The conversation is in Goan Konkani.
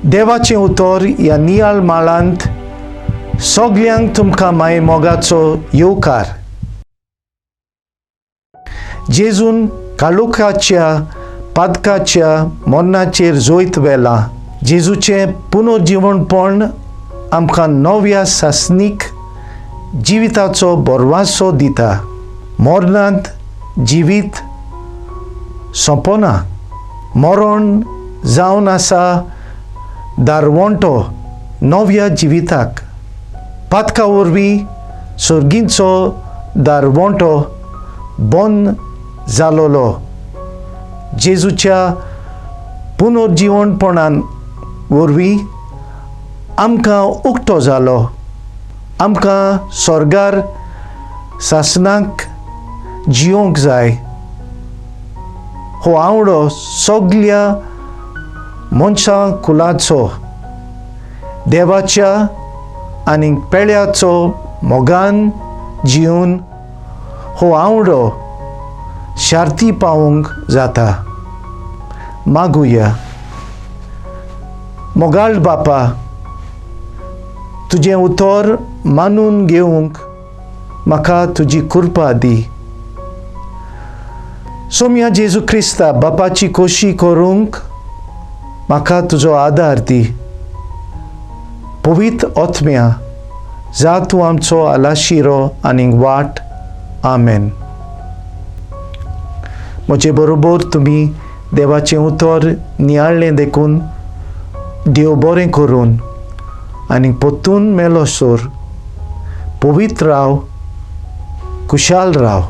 देवाचें उतर ह्या नियाळ माळांत सगल्यांक तुमकां माये मोगाचो येवकार. जेजून काळोखाच्या पादकाच्या मरणाचेर जैत व्हेलां. जेजूचें पुनर्जिवणपण आमकां नव्या सासणीक जिविताचो भरवासो दिता. मरणांत जिवीत सोंपना. मरण जावन आसा दारवंटो नव्या जिविताक. पातका वरवीं सर्गींचो दारवंटो बंद जालोलो जेजूच्या पुनर्जिवणपणान वरवीं आमकां उक्तो जालो. आमकां स्वर्गार सासणाक जियोंक जाय. हो आवडो सगल्या मनशां कुलाचो देवाच्या आनी पेळ्याचो मोगान जिवन हो आवडो शार्ती पावूंक जाता. मागुया. मोगाळ बापा, तुजें उतर मानून घेवंक म्हाका तुजी कृपा दी. सोम्या जेजू क्रिस्ता बापाची खोशी करूंक म्हाका तुजो आदार दी. पवित्र आत्म्या जा तूं आमचो आलाशिरो आनी वाट. आमेन. म्हजे बरोबर तुमी देवाचें उतर नियाळ्ळें देखून देव बरें करून आनी परतून मेलो सोर. पवित्र राव, खुशाल राव.